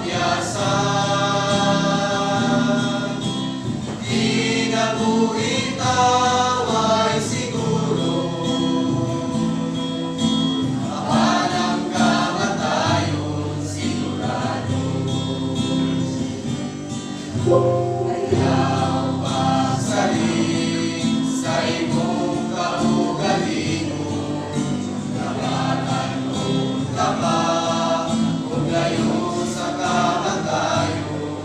Kapatyasan. Kinabuhi tawa'y siguro, apan ang kamatayon sigurado. Ayaw pagsalig sa imong kaugalingon, Nabatan-on ka pa, ug layo sa kamatayon.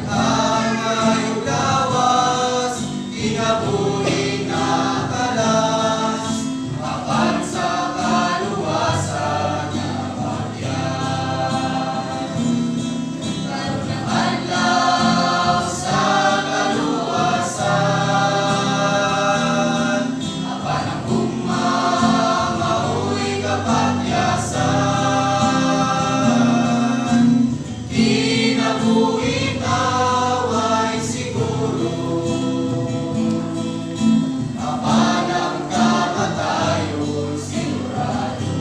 Daghang maayong lawas, kinabuhi nakalas, apan sa kaluwasan napatyan. Karon ang adlaw sa kaluwasan, apan ang gugma mao'y kapatyasan. Kinabuhi tawa'y siguro, apan ang kamatayon sigurado.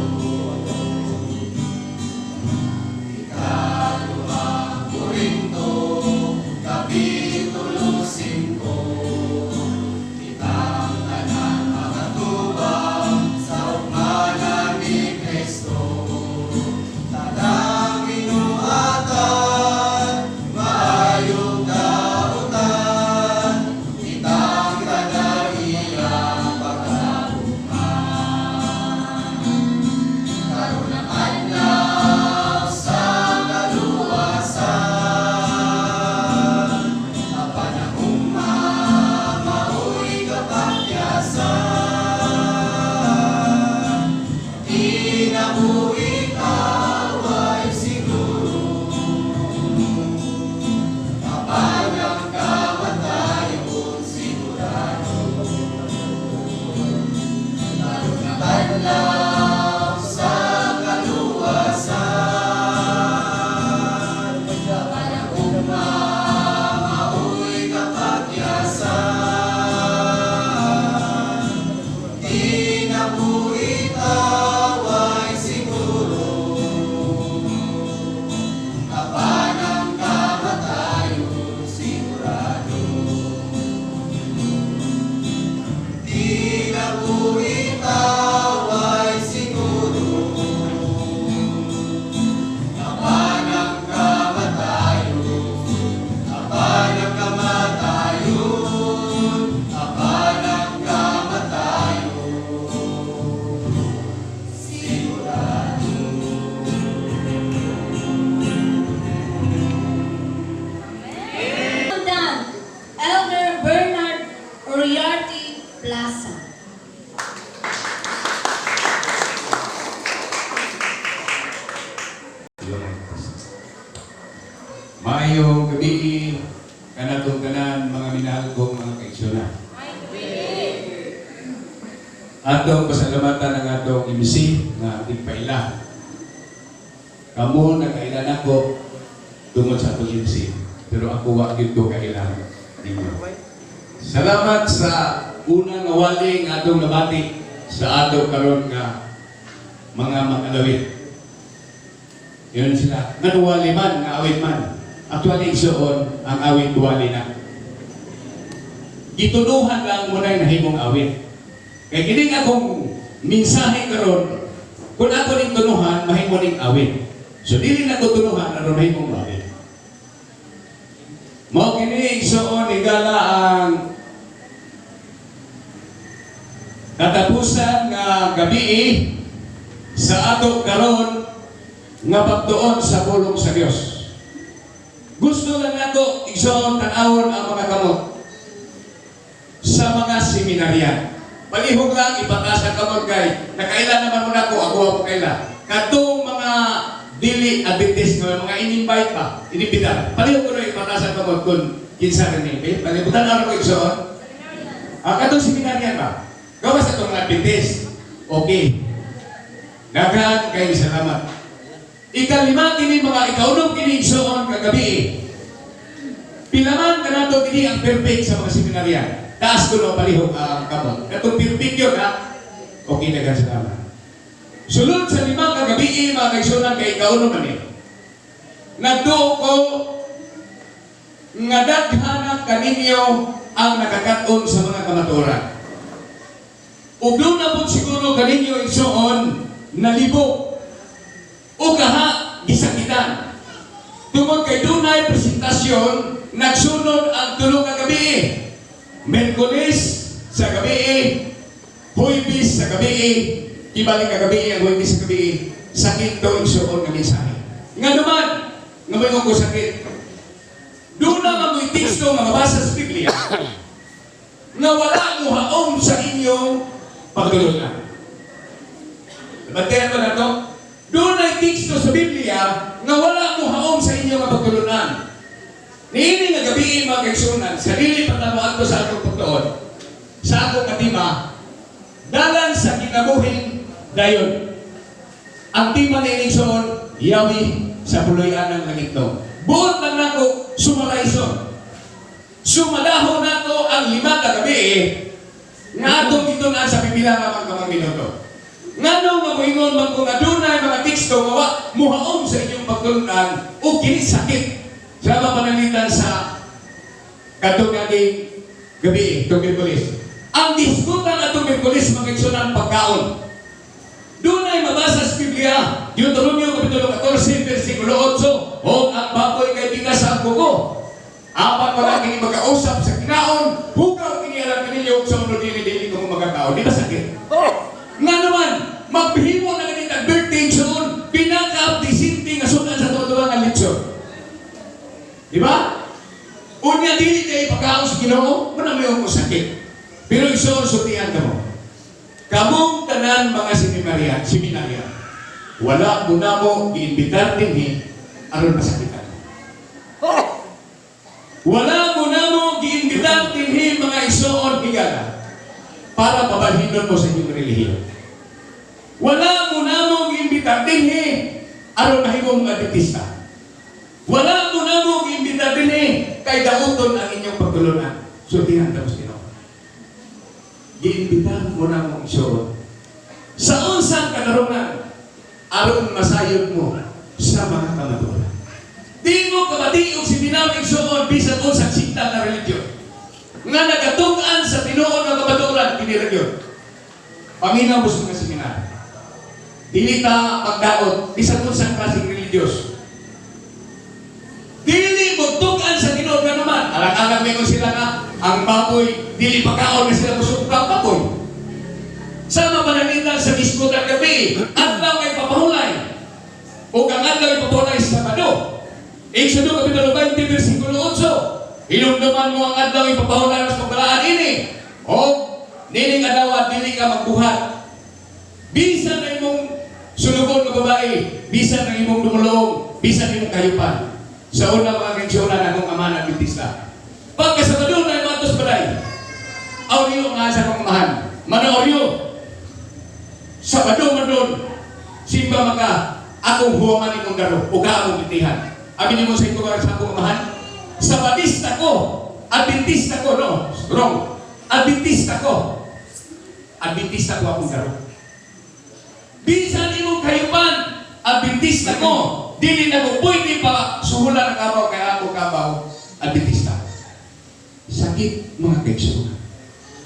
Ikaduhang Korinto, Kapitulo 5, kitang tanan makatubang sa ugmanan ni Kristo. Tanang binuhatan, maayong dautan, kitang tanan iyang pagkaugman. Karon ang adlaw sa kaluwasan, apan ang gugma mao'y kapatyasan. Kinabuhi tawa'y siguro, apan ang kamatayon sigurado. Karon ang adlaw sa kaluwasan, apan ang gugma mao'y kapatyasan. Kinabuhi tawa'y siguro, apan ang kamatayon sigurado. Kinabuhi tawa'y siguro, apan ang kamatayon, apan ang kamatayon, apan ang kamatayon sigurado. Dan, Elder Bernard Uriarte Plaza. Maayong gabi kanatong tanan mga minahal kong mga kaigsuonan. Atong pasalamatan ang atong MC nga tigpaila. Kamo nakaila nako tungod sa atong MC, pero ako wa gyud ko kaila ninyo. Salamat sa unang nga wali nga atong nabati sa ato karon nga mga mag-alawit. Yun sila. Ngano wali man, nga awit man. Actually, igsoon, ang awit wali na. Gitunuhan lang mo na yung nahimong awit. Kaya kini nga akong mensahe karon, kung ako ning tunuhan, mahimo ning awit. So dili na ko tunuhan, aron mahimong awit. Mao kini igsoon higala ang katapusan nga gabi sa ato karon nga pagtuon sa pulong sa Dios. Gusto lang nato igsoon tan-awon ang mga kamot sa mga seminaryan. Palihog lang ipataas ang kamot kay nakaila naman mo nako, ako ako kaila. Katong mga dili Adventist nga mga in-invite pa, inimbitar. Palihog ko na ipataas ang kamot kung kinsa rin ni. Palihog tan-awon ko igsoon. Ah, katong seminaryan ba? Gawas atong mga Adventist. Okay. Daghan kay salamat. Ikalima kini mga ikaunom kini igsoon kagabi. Pilaman kanato kini ang perfect sa mga seminaryan. Taas ko no palihog ang kamot. Katong perfect yun ha. Okay, daghan salamat. Sulod sa 5 ka gabi mga kaigsuonan kay ikaunom man ni. Nagduo ko nga daghana kaninyo ang nakakat-on sa mga kamatuoran. Ug doon na po siguro kaninyo, igsoon, nalibok o kaha gisakitan. Tungod kay dunay presentasyon, nagsunod ang 3 ka gabi. Merkulis sa gabi, Huwebes sa gabi, ibalik ka gabi ang Huwebes sa gabi, sakit to, igsoon, nga mensahe. Nga naman, nga may ko sakit. Doon na mamoy teksto nga mabasa sa Biblia nga wala mo haom sa inyong pagtulunan. Bantayan ko na to. Doon ay teksto sa Biblia nga wala mo haom sa inyong pagtulunan. Niini nga gabi, mga kaigsuonan, sa dili pa ta moadto sa atong pagtuon, sa atong katima, dalan sa kinabuhing dayon. Ang tema ni igsoon, yawi sa puloy-anan ng langit no. Buot lang nako summarize. Sumadahon nato ang 5 ka gabi nga atong gitun-an sa pipila nga mga kamang minuto. Ngano nga moingon man ko nga dunay mga teksto nga wa muhaom sa inyong pagtulunan o kini sakit sa pananglitan sa katong naging gabi itong Miyerkules. Ang diskutan atong Miyerkules, mga igsoon, pagkaon. Dunay mabasa sa Biblia, Deuteronomio Kapitulo 14, versikulo 8, "O ang baboy kay bigas sa kuko. Apan wala kini magkausap sa kinaon, hugaw kini alang kaninyo sa uno dili dili ko magkakaon." Di ba sakit? Nga naman, maghimo na ganit ang birthday soon, pinaka-disinte nga sudan sa tuwa nga lechon. Di ba? Unya dili kay pagkaon sa Ginoo, muna may ko sakit. Pero igsoon, sultian ka mo. Kamong tanan mga seminarya, seminarya, wala mo na mo giimbitar dinhi aron masakitan. Wala mo na mo giimbitar dinhi, mga igsoon higala, para pabalhinon mo sa inyong relihiyon. Wala mo na mo giimbitar dinhi aron mahimong mga Adventista. Wala mo na mo giimbitar dinhi kay dauton ang inyong pagtulunan. Sultihan ka mo sa Ginoo. Giimbitar mo na mo, igsoon, sa unsang katarungan aron masayod mo sa mga kamatuoran. Di mo kabati og seminaryo, igsoon, bisan unsang sikta na religion nga nagatug-an sa tinuod nga kamatuoran kini religion. Paminaw mo sa mga seminar. Dili ta magdaot bisan unsang klaseng religious. Dili mo tug-an sa tinuod nga naman. Alang-alang may sila nga ang baboy dili pagkaon na sila musukang baboy. Sa mapananglitan sa diskutan gabi, adlaw kay papahulay. O ang adlaw ay papahulay sa Sabado. Exodo Kapitulo 20, versikulo 8. Hinumduman mo ang adlaw ipapahulay sa pagbalaan ini. O nining adlaw dili ka magbuhat. Bisan na imong sulugon nga babae, bisan na imong dumulong, bisan imong kayupan. Sa una, mga kaigsuonan, akong ama na Adventista. Pagka Sabado na imatos balay, Aureo nga sa akong amahan. Manooryo, Sabado man doon, simba maka, akong huwaman imong daro, o ka akong litihan. Aminin mo sa ito sa akong amahan, Sabadista ko, Adventista ko, no, wrong. Adventista ko. Adventista ko akong daro. Bisan imong kayupan, Adventista ko, dili na ko pwede pa suhulan ang kabaw kay ako kabaw, Adventista. Sakit, mga kaigsuonan.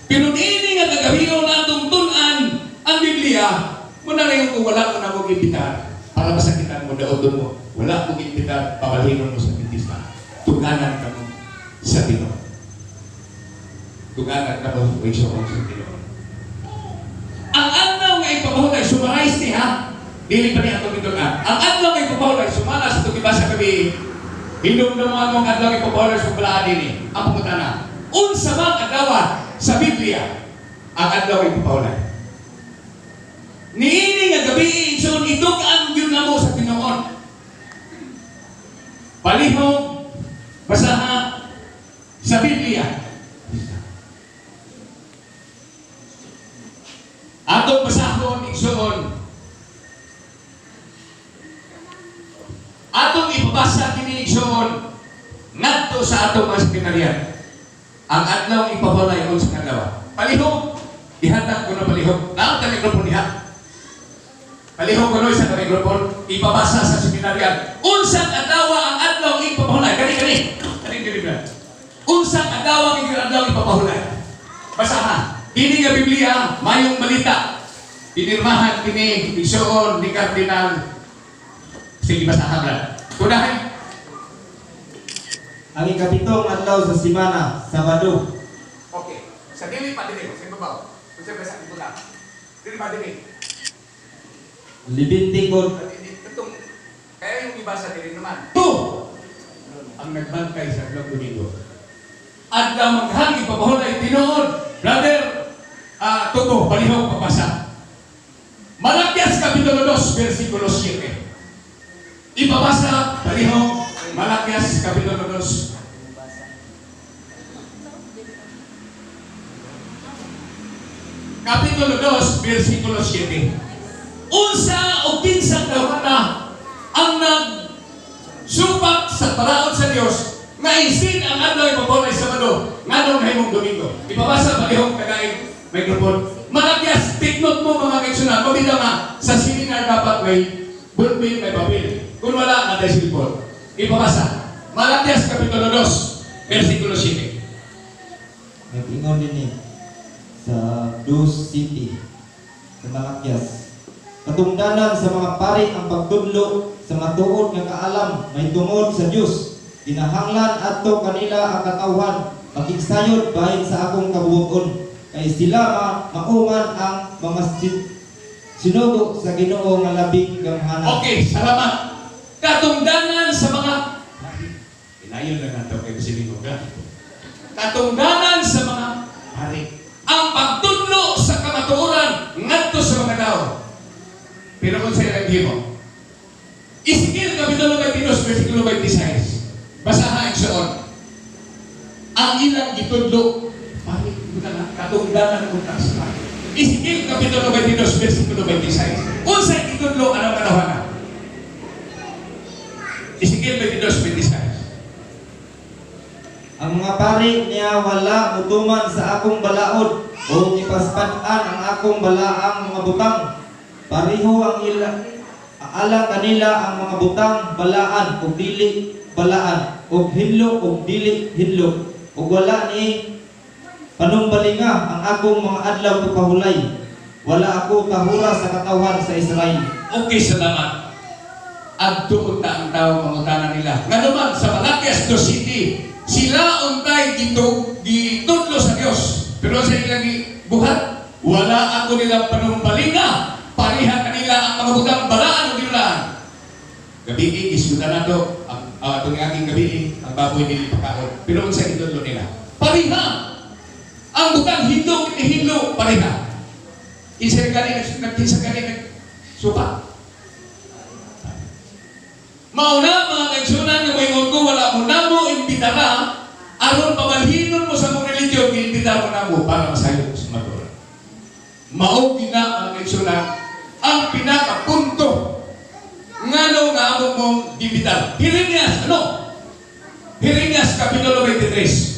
Pero niini nga kagabion natong tun-an ang Biblia, muna na yung kung wala ko na mo imbitar para masakitan mo, daoton mo, wala mo imbitar, pabalhinon mo sa Adventista. Tuganan ka mo sa Ginoo. Tuganan ka mo igsoon sa Ginoo. Ang adlaw nga ipapahulay, summarize ni ha, dili pa niya itong gitun-an. Ang adlaw nga ipapahulay, sumala sa itong gibasa kami, hinumduman mo ang adlaw nga ipapahulay sa pagbalaan dini. Ang pangutana, unsa man adlaw sa Biblia ang adlaw nga ipapahulay? Niini nga gabi, igsoon, itug-an gyud namo sa Tinuod. Palihog, basaha sa Biblia. Atong basahon, igsoon. Atong ipabasa kini, igsoon, ngadto sa atong mga seminaryan. Ang adlaw ipabulay unsa ka adlaw. Palihog, ihatag ko na palihog. Naang ta mikropono diha. Palihog ko sa microphone, ipabasa sa seminaryan. Unsang adlaw ang adlaw ipapahulay? Kani kani. Kani dili ba? Unsang adlaw ang adlaw ipapahulay? Basaha. Kini nga Biblia, mayong balita. Pinirmahan kini igsuon ni Cardinal. Sige, basaha brad. Kunahin. Ang ikapitong adlaw sa simana, Sabado. Okay. Sa dili pa dili, sa ibabaw. Unsa ba sa tula? Dili pa dili. Libintikod. Itong, kaya yung iba sa dili naman. Ito ang nagbantay sa adlaw Domingo. Adlaw maghang ipapahulay tinuod. Brother, Toto, palihog papasa. Malakias Kapitulo 2, versikulo 7. Ipabasa, palihog, Malakias Kapitulo 2. Kapitulo 2, versikulo 7. Unsa o kinsang tawhana ang nagsupak sa paraon sa Dios nga isin ang adlaw ipapahulay sa Sabado nganong nahimong Domingo. Ipabasa palihog kagaig microphone. Malakias, take note mo mga kaigsunan. Mabida nga sa seminar dapat may ballpen, may papel. Kung wala, natay cellphone. Ipabasa. Malakias Kapitulo 2, versikulo 7. Nag-ingon din eh sa Dus City, sa Malakias. Katungdanan sa mga pari ang pagtudlo sa matuod nga kaalam may tungod sa Dios. Kinahanglan adto kanila ang katawhan makigsayod bahin sa akong kabuoton kay sila mauman ang mga sinugo sa Ginoo nga labing gamhanan. Okay, salamat. Katungdanan sa mga Inayon lang nato kay Basilingo ka. Katungdanan sa mga pari. Ang pagtudlo sa kamatuoran ngadto sa mga tao. Pero kung sa ilang himo. Ezekiel Kapitulo 22, versikulo 26. Basahan igsoon. Ang ilang gitudlo, pari, na katungdanan ko sa pari. Ezekiel Kapitulo 22, versikulo 26. Unsay gitudlo anong katawanan? Ezekiel 22, 26. Ang mga pari niya wala mutuman sa akong balaod o ipaspad-an ang akong balaang mga butang. Pareho ang ila ala kanila ang mga butang balaan ug dili balaan ug hinlo ug dili hinlo ug wala ni panumbalinga ang akong mga adlaw pagpahulay. Wala ako tahura sa katawhan sa Israel. Okay, salamat. Adto unta ang tao mangutana nila. Nga naman, sa Malakias 2 City, sila untay gitudlo sa Dios. Pero sa ilang buhat, wala ako nilang panumbalinga. Pareha kanila ang mga butang balaan o ginulaan. Gabi, gisgutan nato ang atong aking gabi, ang baboy nila pakaon. Pero unsa gitudlo nila? Pareha! Ang butang hinlo, hinlo, pareha. Kinsa gani nagkinsa gani nagsupa. Mauna mga kaigsunan nga moingon ko wala mo namo imbitara aron pabalhinon mo sa mong religion, giimbita mo namo para masayod sa matuoran. Mao gina mga kaigsunan ang pinakapunto ngano nga amo mong giimbitar. Jeremias ano? Jeremias Kapitulo 23.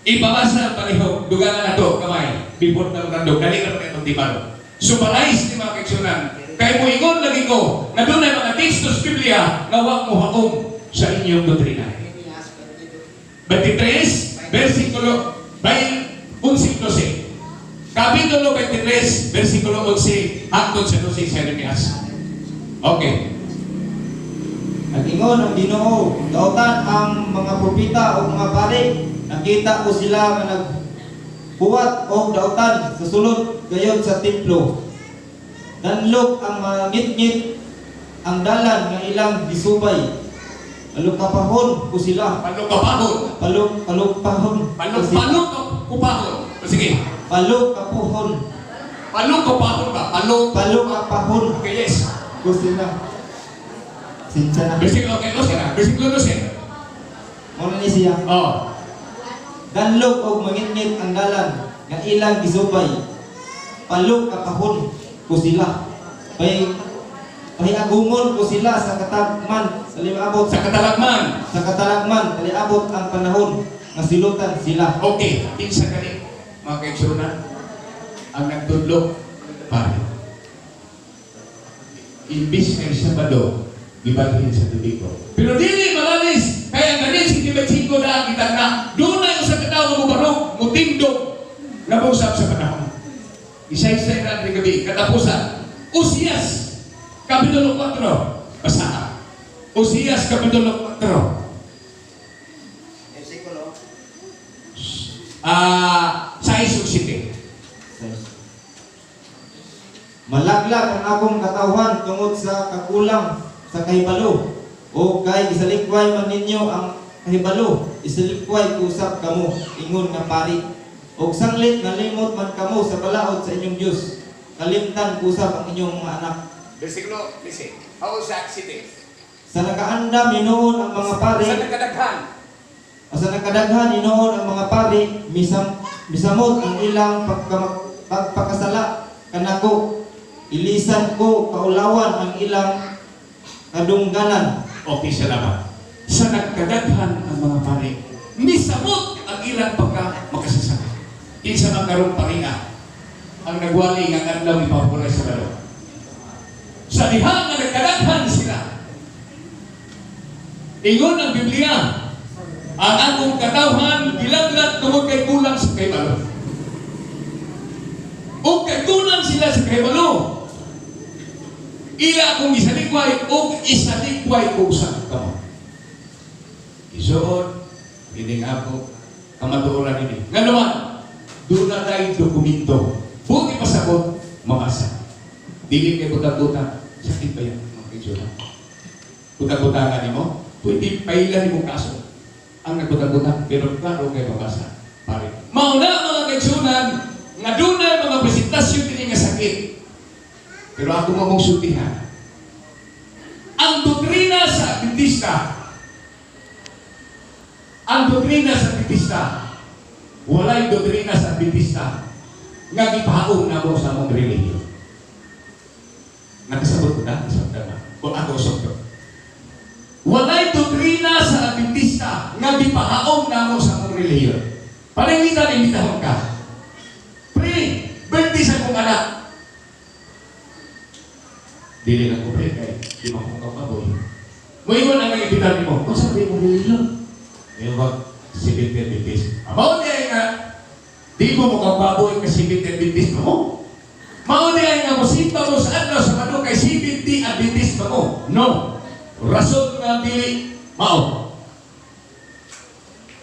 Ipabasa palihog, dugangan nato kamay before na magtandog, dali na itong timaro. Summarize ni mga kaigsunan, kay moingon lagi ko nga dunay mga teksto sa Biblia nga wa mo haom sa inyong doktrina. 23 versikulo 11-12. Kapitulo 23 versikulo 11 hangtod sa 12 sa Jeremias. Okay. Nag-ingon ang Ginoo, dautan ang mga propeta o mga pari, nakita ko sila nga naghuwat og dautan sa sulod gayod sa templo. Danlog ang mga ngitngit ang dalan nga ilang gisubay. Palukapahon ko sila. Palukapahon. Palukapahon. Palukapahon. Sige. Palukapahon. Palukapahon ba? Palukapahon. Okay, yes. Ko sila. Sinsa na. Versikulo okay, 12 na. Versikulo 12. Mao ni siya. Oh. Danlog og mangitngit ang dalan nga ilang gisubay. Palukapahon ko sila. Pahiagumon ko sila sa katagman sa limaabot Sa katalagman. Sa katalagman kaliabot ang panahon nga silutan sila. Okay, kinsa kani mga kaigsunan ang nagtudlo pare. Imbis nga Sabado, gibalhin sa Domingo. Pero dili malalis, kaya ganin si 25 na kita na, dunay usa ka tawo nga mubarog, mutindog, nabusap sa panahon. Isa-isa na ang gabi, katapusan. Osias, Kapitulo 4, basahan. Osias, Kapitulo 4. Versikulo. 6 ug 7. Malaglag ang akong katawhan tungod sa kakulang sa kahibalo. O kay isalikway man ninyo ang kahibalo, isalikway usab kamo, ingon nga pari. Og sanglit nalimot man kamo sa balaod sa inyong Dios. Kalimtan usab ang inyong mga anak. Versikulo 15. Hosea 7. Sa nakaandam hinuon ang mga pari, Sa nagkadaghan. O sa nakadaghan hinuon ang mga pari, misamot ang ilang pagpakasala kanako. Ilisan ko kaulawan ang ilang kadungganan. Okay, salamat. Sa nagkadaghan ang mga pari, misamot ang ilang pagka makasasala. Kinsa man karong paringa ang nagwali nga adlaw ipapuray sa balo. Sa diha nga nagkadaghan sila. Ingon ang Biblia, ang akong katawhan gilaglag tungod kay kulang sa kahibalo. O kay kulang sila sa kahibalo, ila akong isalikway o isalikway ko sa kamo. Isuod, kining ako, kamatuoran ini. Nga naman, doon na tayo dokumento. Buti pasabot, mabasa. Dili kay butang-butang. Sakit ba yan, mga kaitsura? Butang-butangan nimo, pwede paila nimo kaso. Ang nagbutang-butang, pero klaro kay mabasa. Pare. Mauna mga kaitsunan, nga dunay mga presentasyon dili nga sakit. Pero ako mo mong sultihan. Ang doktrina sa Adventista, ang doktrina sa Adventista, walay doktrina sa Adventista nga gipahaong namo sa among relihiyon. Nakasabot ko na? Nakasabot ka na. Kung ako usap ko. Walay doktrina sa Adventista nga gipahaong namo sa among relihiyon. Pananglitan, imbitahon ka. Pre, birthday sa akong anak. Dili lang ko pre, kay di man ko kababoy. Muingon ang imbitahan nimo. Kung sa mo relihiyon? Ngayon ba, Seventh Adventist. Mao niya nga, di mo mo kababoy ka Seventh Adventist mo. Mao niya nga mosimba mo sa adlaw sa Sabado kay Seventh Adventist mo. No. Rason nga dili mao.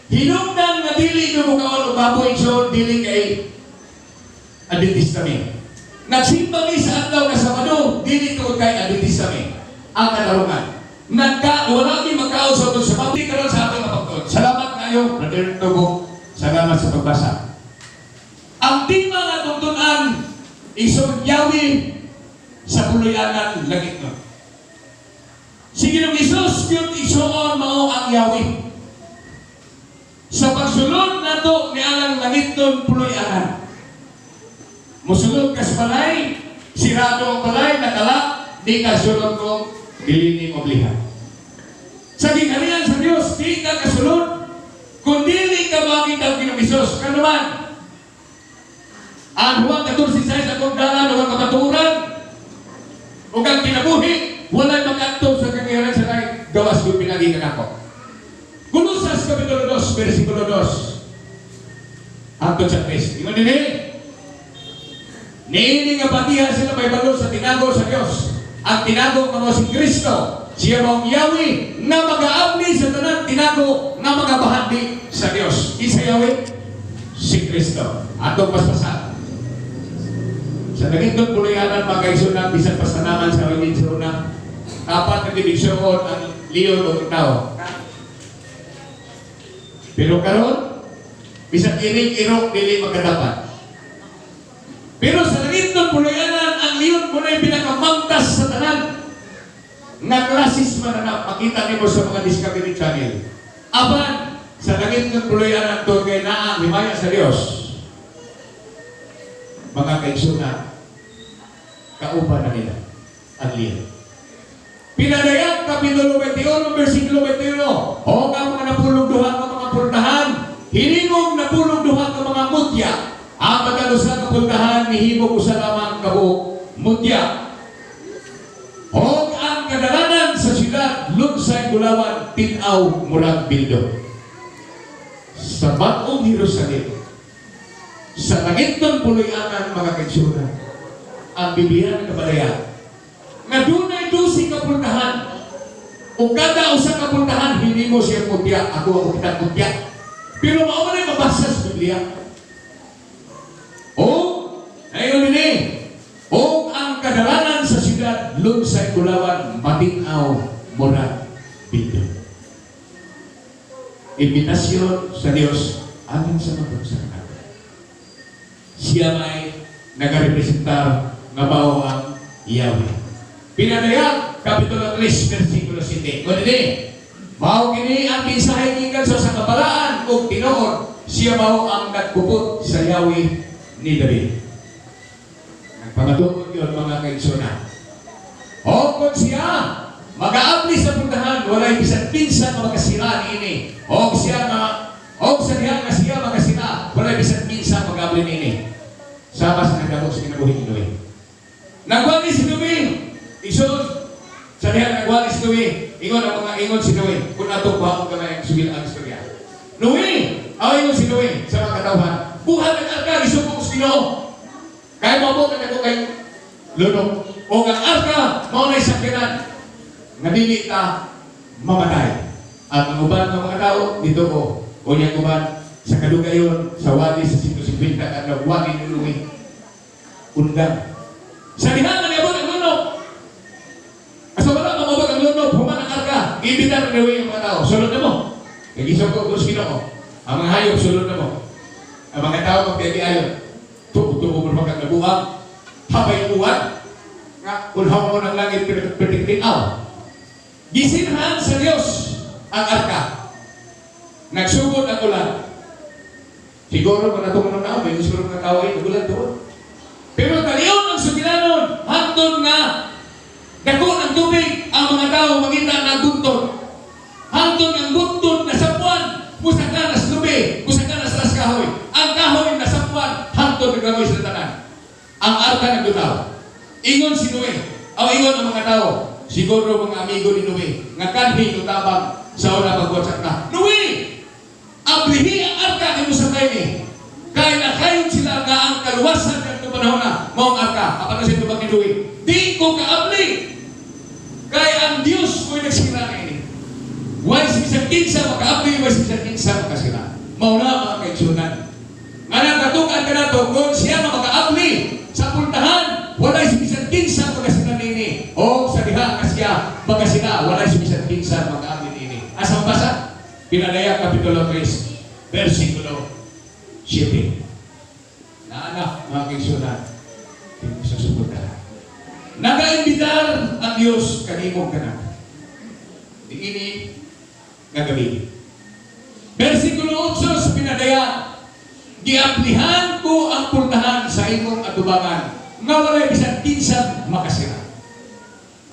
Hinungdan nga dili mo kaon og baboy so dili kay Adventista mi. Nagsimba mi sa adlaw nga Sabado, dili tungod kay Adventista mi. Ang katarungan. Wala mi makaon sa atong Sabado karon sa atong pagtuon. Salamat kayo, Brother Tobo. Salamat sa pagbasa. Ang tema nga atong tun-an isog Yahweh sa puluyanan langit no. Si Ginoong Hesus gyud igsuon mao ang Yahweh. Sa pagsulod nato nialang langit nun puluyanan. Musulod ka sa balay, sirado ang balay, nakala, di ka sulod kung dili ni oblihan. Sa gingharian sa Dios, di ka kasulod, kung dili ka makita ang Ginoong Hesus. Kanuman, ang Juan 14:6 akong dalan o ang kamatuoran, ug ang kinabuhi, walay makadto sa kangiran sa langit, gawas kung pinagi kanako. Kolosas Kapitulo 2, versikulo 2. Hangtod sa 3. Ingon dinhi, niini nga batihan sila may balo sa tinago sa Dios. Ang tinago kamo si Kristo. Siya maong Yahweh nga magaabli sa tanan tinago nga magabahandi sa Dios. Isa Yahweh? Si Kristo. Atong paspasan. Sa naging puluyanan mga kaigsunan, bisan pasanaman sa wingin sa una, dapat nagibigsuon ang leon o tao. Pero karon, bisan iring-irok dili magkadapat. Pero sa langit ng puluyanan, ang leon mo na pinakamangtas sa tanan. Nga klasis man na makita nimo sa mga Discovery Channel. Apan, sa langit ng puluyanan doon kay naa ang himaya sa Dios. Mga kaigsunan, kauban na nila ang leon. Pinadayag, Kapitulo 21, versikulo 21, o ka mga napulog duha ka mga pultahan, hiningog napulog duha ka mga mutya, ang matag usa ka pultahan, nihimog usa lamang kabuok mutya. O tin-aw murag bildo. Sa Bag-ong Jerusalem, sa langitnon puloy-anan, mga kaigsuonan, ang Biblia nagapadayag nga dunay 12 ka pultahan o kada usa ka pultahan hinimo siya kutya. Ako ako kita kutya. Pero mao man ay mabasa sa Biblia. O, ayon dinhi, o ang kadalanan sa siyudad lunsay bulawan, matin-aw murag bildo. Imbitasyon sa Dios alang sa mga sa. Siya may nagarepresentar nga mao ang Yahweh. Pinadayag, Kapitulo 3, versikulo 7. Kung ini, mao kini ang mensahe gikan sa kabalaan ug tinuod, siya mao ang nagpupot sa Yahweh ni David. Nagpamatuod yun, mga kaigsuonan. O kung siya magaabli sa puntahan, walay bisan kinsa nga makasira niini. O siya nga o sa diha nga siya makasira, walay bisan kinsa magaabli niini. Sama sa nagdako sa kinabuhi ni Noe. Nagwali si Noe. Isod, sa diha nagwali si Noe. Ingon ang mga ingon si Noe. Kung ato pa gamay ang sugil ang istorya. Noe, aw ingon si Noe sa mga katawhan. Buhat ang arka, gisugong sa Ginoo. Kaya mo na ko kay lunok. O ang arka, mao na'y sakyanan nga dili ta mamatay. Ang uban ng mga tao, dito ko. O niyang uban, sa kadugayon, sa wali sa 150 ka adlaw, wali ni Noe. Undang. Sa diha nga niabot ang lunok. Asa wala mamabot ang lunok, human ang arka. Iimbitar ni Noe ang mga tao. Sulod na mo. Nagisog ko, gusto Ginoo. Ang mga hayop, sulod na mo. Ang mga tao, magbiyabi ayon. Tubo-tubo mo naman kang nabuang. Habay uwan. Nga, ulhaw mo ng langit, pero. Gisinhan sa Dios ang arka. Nagsugod ang ulan. Siguro kung natong na may siguro mga tao ay nagulan doon. Pero talion ang sugilanon, hangtod nga dako ng tubig, ang mga tao makita na buntod. Hangtod ang buntod na sapuan, musaka na sa tubig, musaka na sa kahoy. Ang kahoy na sapuan, hangtod naglangoy sa tanan. Ang arka nagdutaw. Ingon si Noe, aw ingon ang mga tao, siguro mga amigo ni Noe, nga kanhi tabang sa una pagbuhat sa arka. Noe! Ablihi ang arka ni Musa ni. Kaya nakayod sila nga ang kaluwasan ng panahon na mao ang arka. Apan na siya tubag ni Noe? Di ko kaabli. Kaya ang Dios mo'y nagsira niini. Way si bisan kinsa makaabli, way si bisan kinsa makasira. Mao na, mga kaigsuonan. Nga nang katukan ka nato, kung siya nga makaabli sa pultahan, walay si bisan kinsa makasira niini. O sa diha nga siya makasira, walay si bisan kinsa makaabli niini. Asa mabasa? Pinadayag Kapitulo 3, versikulo 7. Naanak, mga kaigsuonan, sa suportahan. Nagaimbitar ang Diyos kanimong kanak. Diini nga gabi. Versikulo 8 sa Pinadayag, giaplihan ko ang pultahan sa imong atubangan nga walay bisan kinsa makasira.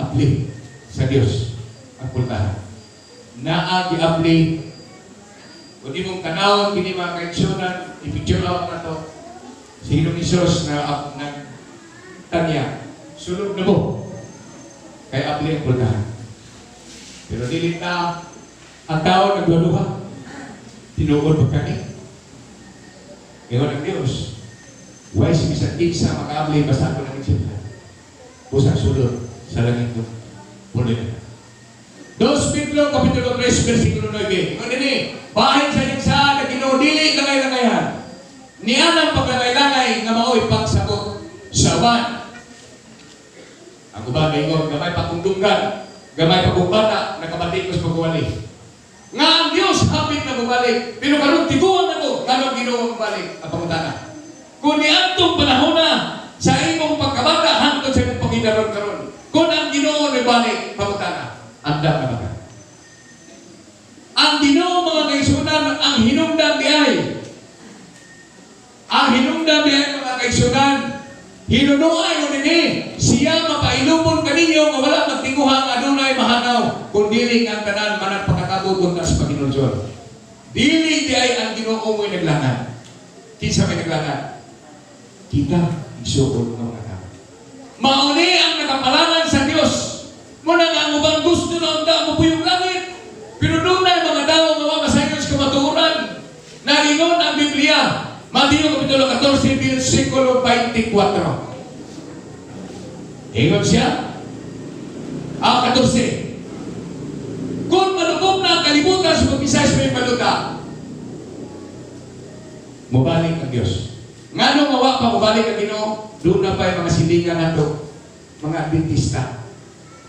Apli sa Dios ang pultahan. Naa giapli. Kung di mong tanawon kini, mga kaigsuonan, i-picture out na to. Si Ginoong Hesus na nagtanya, "Sulod na mo." Kay apli ang pultahan. Pero dili na ang tao nagduha. Tinuod ba kani? Ingon ang Diyos, way si bisan kinsa makaabli basta ako lang sila. Usang sulod sa langit ko. Puloy na. 2 Pedro Kapitulo 3 versikulo 9. Ingon dinhi, bahin sa sa na Ginoo dili langay-langayan. Niya ang paglalay-langay nga mao'y pagsabot sa uban. Ang uban ingon, gamay pa kong dunggan, gamay pa kong bata, nakabati ko sa pagwali. Nga ang Diyos hapit na bumalik, pero karon tiguan ako, nganong Ginoo bumalik, ang pangutana. Kung niadtong panahon na sa imong pagkabata hangtod sa imong pangidaron karon, kung ang Ginoo nibalik, pangutana, andam na ba ka? Ang Ginoo, mga kaigsuonan, ang hinungdan di ay. Ang hinungdan di ay, mga kaigsuonan, hinunuay mo nini, siya mapailubon kaninyo nga wala magtinguha nga adunay mahanaw, kung dili ang tanan managpakatabo sa paghinulsol. Dili di ay ang Ginoo mo'y naglangan. Kinsa may naglangan? Kita, igsuon nga mga tao. Mauni ang nakapalangan sa Dios. Muna nga ang ubang gusto na unta mo puyong langit. Pero Biblia, Mateo Kapitulo 14, versikulo 24. Ingon siya, ang 14. Kung malubog na ang kalibutan sa pag-isay sa may maluta, mubalik ang Diyos. Ngano nga wa pa mubalik ang Ginoo, doon na pa yung mga silingan nato, mga Adventista.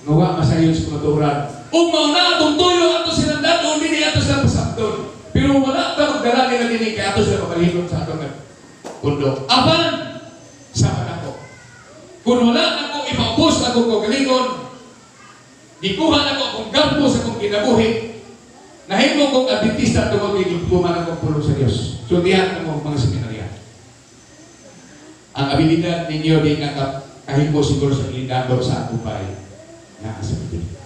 Nga wa masayon sa kamatuoran. Ug mao na atong tuyo ato silang dad-on dinhi, ato silang pasabton. Pero wala ta magdala nila dinhi kay ato sila pabalhinon sa atong pundo. Apan sa nako, kung wala nako ipaubos akong kaugalingon, gikuha nako akong garbo sa akong kinabuhi, nahimo kong Adventista tungod kay gituman akong pulong sa Dios. So diha mo mga seminarya. Ang abilidad ninyo di nga kahimo siguro sa abilidad sa akupay naa sa Biblia.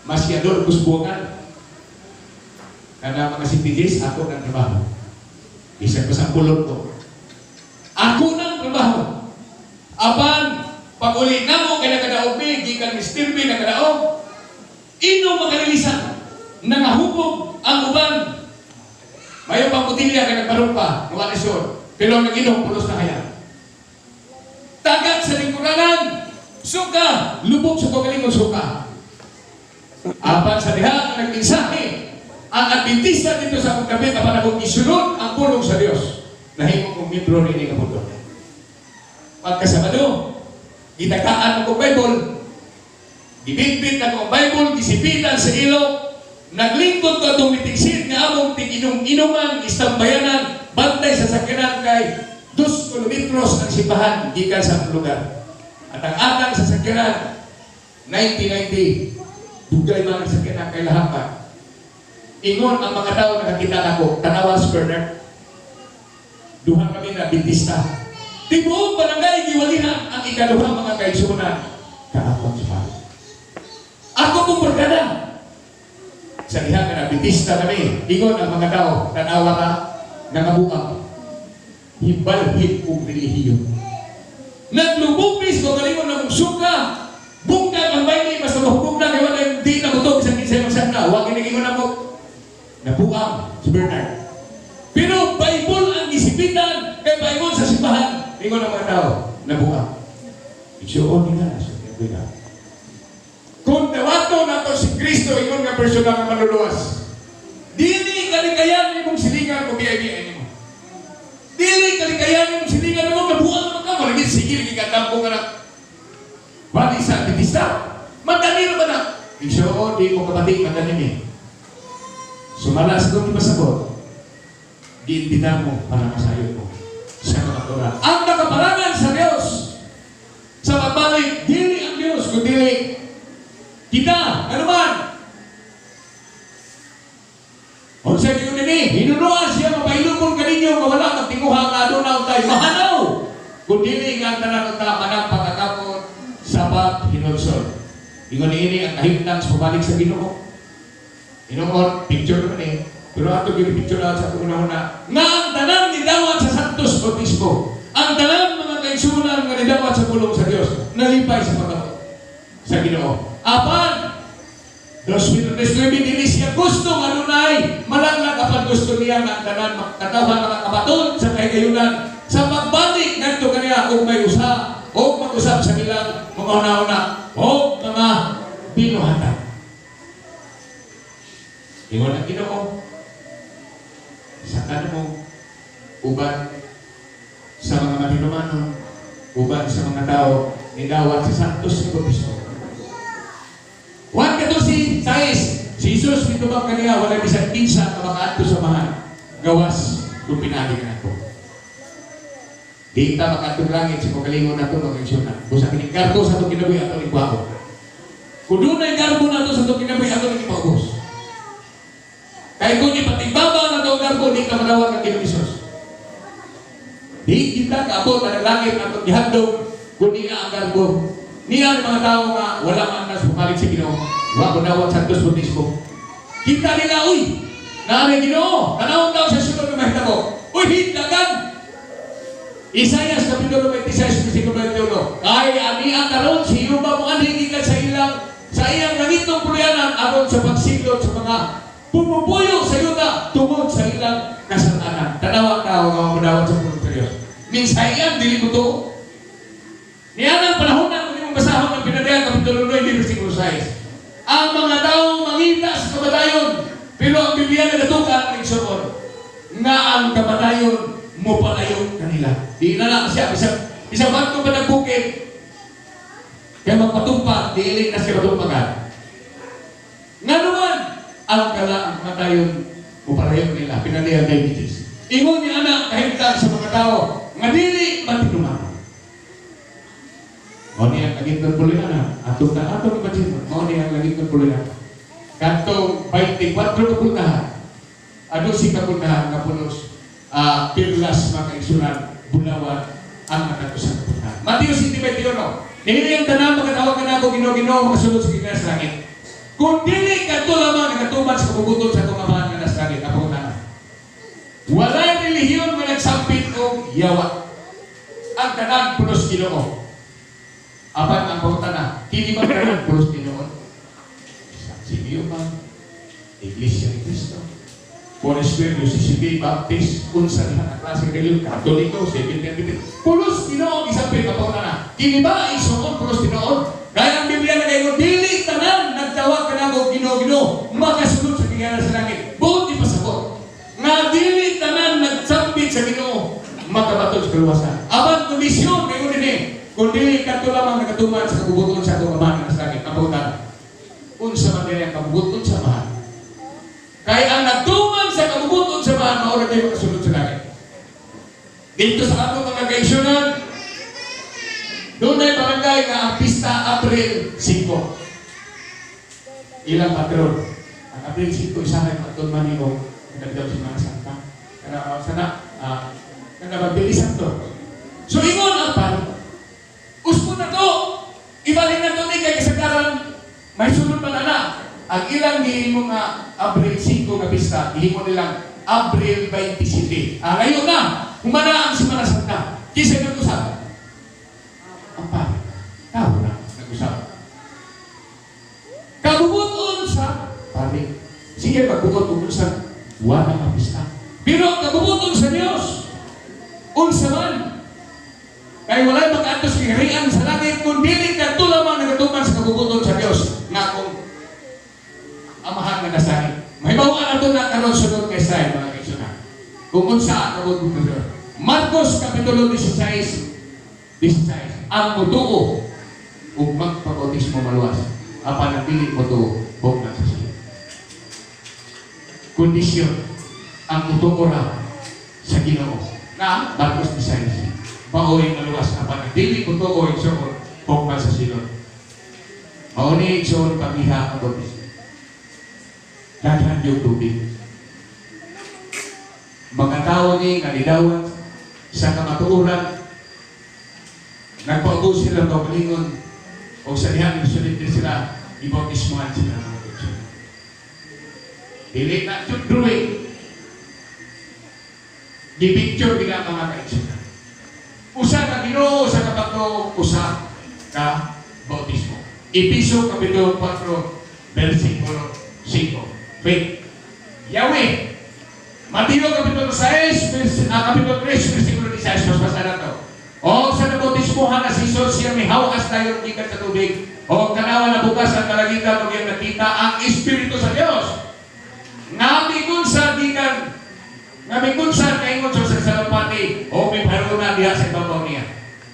Masyado kusbuangan. Kana mga CPGs, ako ng trabaho. Bisag pa sa pulot ko. Ako ng trabaho. Apan, pag uli namo kay nakadaog mi, gikan Mr. B nakadaog, ino makalilisan, nangahubog ang uban. Mayo pang botilya kay nagbarong pa, wala sure. Pero ang nag-inom, pulos na kaya. Tagak sa lingkuranan, suka, lubog sa kaugalingon suka. Apan sa diha nga nagmensahe, ang Adventista dito sa akong tabi, apan akong isunod ang pulong sa Dios. Nahimo kong miyembro ni nga pundo. Pagkasabado, gitakaan ako Bible, gibitbit ako ang Bible, gisipitan sa ilo, naglingkod ko atong mitingsit nga among tig-inom-inuman, istambayanan, bantay sa sakyanan kay 2 kilometros ang simbahan gikan sa among lugar. At ang atang sasakyanan, 1990, dugay man ang sakyanan kay lahapan. Ingon ang mga tao nakakita nako, tanawa si Bernard. Duha kami na Adventista. Tibuok barangay giwalihan ang ikaduha mga kaigsuonan. Kaapang sa. Ako pong barkada. Sa diha nga Adventista kami, ingon ang mga tao, tanawa ka, nangabuang. Hibalhin og relihiyon. Naglubog mis ko galingon na mong suka. Bungkag ang bayni, basta mahubog na, kaya wala di na kutob, sa kinsay magsakna. Huwag ginagingon ako. Nabuang si Bernard. Pero Bible ang isipitan kay Bible sa simbahan. Ingon ang mga tao, nabuang. Igsuon nila sa kanya. Kung dawato nato si Kristo ingon nga personal nga manluluwas, dili kalikayan imong silingan o biyay-biyay nimo. Dili kalikayan imong silingan mo nabuang naman ka, wala gid sige lagi katampo nga na. Wali sa Adventista. Madali ra ba na? Igsuon di mo kabati madali ni. Sumala sa kong ipasabot, giimbita mo para masayo mo sa kamatuoran. Ang nakaparangan sa Dios sa pagbalik, dili ang Dios, kundi kita, ano man. Unsa gyud ni hinunuan siya mapailubon kaninyo nga wala magtinguha nga aduna untay mahanaw. Kun dili nga ang tanan unta manang pagkatapon sa paghinulsol. Ingon niini ang kahimtang sa pabalik sa Ginoo. Hinuon, picture naman eh. Pero ato gyud picture na sa atong una-una. Nga ang tanan nidawat sa Santos Bautismo. Ang tanan mga kaigsuonan nga nidawat sa pulong sa Dios, nalipay sa pagkatapon sa Ginoo. Apan 2009, dili siya gusto nga adunay malaglag, apan gusto niya nga ang tanan makatawhan makakabaton sa kahigayunan sa pagbalik ngadto kaniya og may usa og mag-usab sa ilang mga una-una o mga binuhatan. Ingon ang Ginoo sa kanmo uban sa mga matinumanon, uban sa mga tao nidawat sa Santos nga Bautismo. Juan 14, 6. Si Jesus mitubag kaniya, wala bisan kinsa nga makaadto sa Amahan gawas kung pinaagi kanako. Di ta makaadtong langit sa kaugalingon nato, mga kaigsuonan. Busa kining garbo sa atong kinabuhi ato ning kuhaon. Kung dunay garbo nato sa atong kinabuhi, ato ning ipaubos. Kay kung ipatigbaba nato ang garbo, di ka madawat ang Ginoong Hesus. Di kita kaabot ang langit atong gihandom kung niya ang garbo. Niya ang mga tao nga wala man nas pumalit sa Ginoo. Wa ko dawat sa Santos Bautismo. Kita nila, uy, naa Ginoo, tanawon daw sa sunod nga mahitabo. Uy, hindagan. Isaias Kapitulo 26, versikulo 21. Kay ani ang karon si Jehova mo anhi gikan sa iyang langitong puloy-anan aron sa pagsilot sa mga pumupuyo sa yuta. sila tungod sa ilang kasalanan. Tanawa tao nga madawat sa pulong sa Dios. Minsayan dili mo to. Niya ang panahon na kung imong basahon ang Pinadaya Kapitulo 9, versikulo 6. Ang mga tao mangita sa kamatayon, pero ang Biblia nagatukan ng igsoon nga ang kamatayon mo palayo kanila. Di na lang siya bisag bisag bago pa ng bukid kaya magpatumpa, dili na siya matumpagan. Nga naman, ang kala ang kamatayon mo palayo nila, Pinadaya 26. Ingon ni anak kahimtang sa mga tao nga dili matinuman. Mao ni ang langit puloy-anan. Atong na atong imagine, mao ni ang langit puloy-anan. Katong 24 ka pulgahan. Ano si kapulgahan nga pulos pirlas mga kaigsunan, bulawan ang matag usa ka pulgahan. Mateo 7:21. Dili ang tanan makatawag kanako Ginoo, Ginoo, makasulod sa gingharian sa langit. Kung dili kadto lamang nakatuman sa kabubut-on sa akong Amahan nga nasa langit, ako na. Walay relihiyon nga nagsampit og yawa. Ang tanan pulos Ginoo. Apan ang pangutana, kini ba tanan pulos Ginoo? Sa CBO ba? Iglesia ni Cristo. Foursquare, UCCB, Baptist, unsa diha nga klase ng relihiyon, Katoliko, Seventh Adventist. Pulos Ginoo gisampit ang pangutana. Kini ba igsoon pulos Ginoo? Kaya ang Biblia nagaingon, dili tanan nagtawag kanako Ginoo, Ginoo, makasulod sa gingharian sa langit. Buot ipasabot nga dili tanan nagsampit sa Ginoo makabaton sa kaluwasan. Apan kondisyon kayo dinhi, kung dili kadto lamang nakatuman sa kabubut-on sa akong Amahan nga nasa langit. Ang pangutana, unsa man dili ang kabubut-on sa Amahan? Kay ang nagtuman sa kabubut-on sa Amahan, mao ra kayo makasulod sa langit. Dito sa atong mga kaigsunan, dunay barangay nga ang pista April 5. Ilang patron. Ang April 5, isahay matun man ni og nagdaw sa mga santa. Kana sana kana mabilisan to. So ingon ang pari. Uspo na to. Ibalhin na to ni kay kasagaran may sulod man na. Ang ilang gihimo nga April 5 nga pista, gihimo nilang April 27. Ah, ngayon na, humana ang Semana Santa. Kinsa nag-usap? Ang pari. Tao na nag-usap. Kabubuton sa pari. Sige, magbuot og unsa wala nga pista. Pero ang kabubuton sa Dios, unsa man, kay walay makaadto sa gingharian sa langit kung dili kadto lamang nagatuman sa kabubuton sa Dios nga akong Amahan nga nasa langit. Mahibaw-an nato na karon sunod kay slide, mga kaigsunan. Kung unsa ang kabubuton sa Dios. Marcos Kapitulo 16, 16. Ang mutuo ug magpabautismo maluwas. Apan ang dili motuo, hukman sa silot. Kondisyon, ang mutuo ra sa Ginoo. Na Marcos 16. Maoy maluwas, apan ang dili motuo, igsoon, hukman sa silot. Mao ni, igsoon, pamiha ang bautismo. Daghan yung tubig. Mga tao ni nga nidawat sa kamatuoran, nagpaubos sila kaugalingon o sa dihang sulit din sila, ibautismohan sila mga kaigsoon. Dili na drawing. Gipicture gina mga kaigsoon. Usa ka Ginoo, usa ka pagtuo, usa ka bautismo. Episo Kapitulo 4, versikulo 5. Faith. Yahweh. Mateo Kapitulo 6, Kapitulo 3, versikulo 16. Mas basa na to. O sa nabautismohan na si Jesus, siya mihawas dayon gikan sa tubig. O tanawa na bukas ang kalangitan ug iyang nakita ang Espiritu sa Dios. Nga mikunsa gikan nga mikunsa kaingon sa salampati o miparuna diha sa ibabaw niya.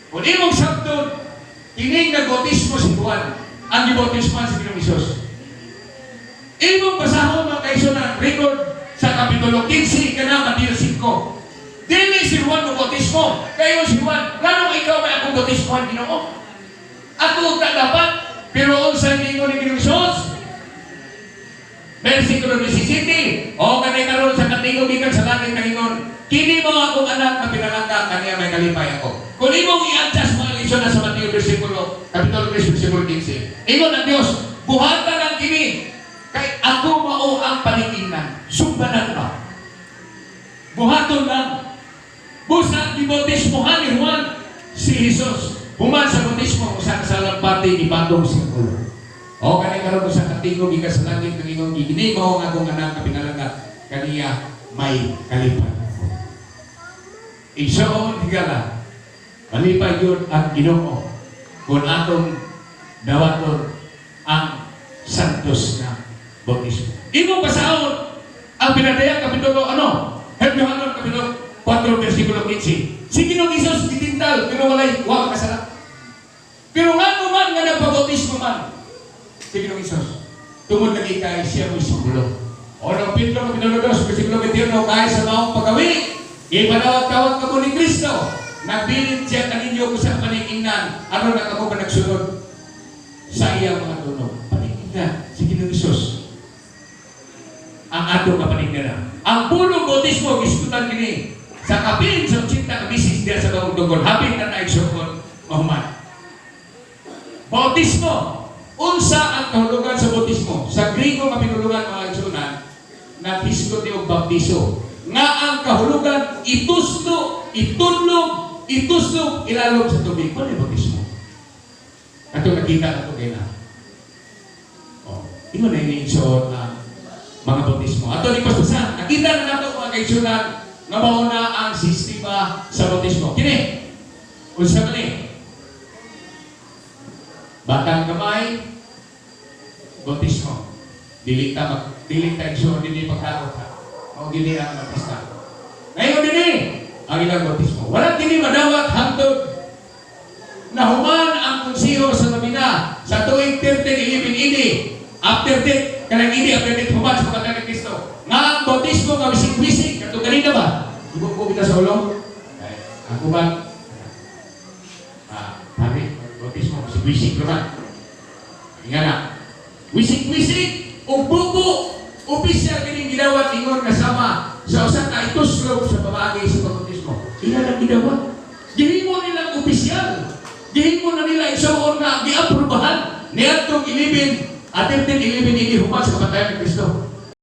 Kung imong sabton, kining nagbautismo si Juan, ang gibautismohan si Ginoong Hesus. Imong basahon mga kaigsunan record sa Kapitulo 15 kana Mateo 5. Dili si Juan mo bautismo. Kayo si Juan, nganong ikaw may akong bautismohan, Ginoo? Ako ta dapat, pero unsa ningon ni Ginoong Hesus? Versikulo 17. O kanay karon sa katingog gikan sa langit nangingon, "Kini mo akong anak nga pinalangga, kaniya may kalipay ako." Kung imong i-adjust mga leksyon na sa Mateo versikulo, Kapitulo 3, versikulo 15. Ingon ang Dios, "Buhatan ang kini, kay ako mao ang panitingnan." Sumbanan ba? Buhaton lang. Busa gibautismohan ni Juan si Jesus. Human sa bautismo, usa ka salampati gipatong sa ulo. O kanay karon sa katingog gikan sa langit nangingon, "Kini mao ang akong anak nga pinalangga. Kaniya may kalipay. Igsoon, higala, malipay yun ang Ginoo kung atong dawaton ang santos nga bautismo. Imong basaon ang pinadayag kapitulo ano? Hebreo kapitulo 4 versikulo 15. Si Ginoong Hesus gitintal pero walay wa kasala. Pero ngano man nga nagpabautismo man si Ginoong Hesus? Tungod lagi kay siya mo'y simbolo. O nang Pedro kapitulo 2 versikulo 21, kay sa maong pagawi, ipanawag-tawag kamo ni Kristo. Nagbilin siya kaninyo kung sa paningnan aron na kamo ba nagsunod sa iyang mga tunog. Paningnan si Ginoong Hesus ang ato nga paningnan. Ang pulong bautismo gisgutan kini sa kapin sa 80 ka bisis diya sa Bagong Dugon. Hapit na naigsoon mahuman. Bautismo. Unsa ang kahulugan sa bautismo? Sa Griego nga pinulugan, mga igsuonan, naghisgot ni og baptiso. Nga ang kahulugan ituslo, itudlog, ituslo, ilalom sa tubig. Ano yung bautismo? Ato nakita ato kay na. Oh, ingon na ini, igsoon, ang mga bautismo. Ato ni paspasan, nakita na nato, mga kaigsuonan, nga mao na ang sistema sa bautismo. Kini, unsa man ni? Batang gamay, bautismo. Dili ta, igsoon, dili pagkaot ha. Mao gini ang batista. Ngayon dinhi ang ilang bautismo. Wala kini madawat hangtod nahuman ang konseho sa Mabina sa tuig 1311 AD. After death, kanang AD after death, human sa kamatayon ni Kristo. Nga ang bautismo nga wisik-wisik, kato ganina ba? Ibo ko kita sa ulo. Ay, ako ba? Ah, pare, bautismo, wisik-wisik naman. Nga na. Wisik-wisik, ug bubo, opisyal kining gidawat ingon kasama sa usa ka ituslog sa pamaagi sa pag-bautismo. Ila lang gidawat. Gihimo nilang opisyal. Gihimo na nila igsuon nga giaprobahan niadtong 11 at 1311 AD, human sa kamatayon ni Kristo.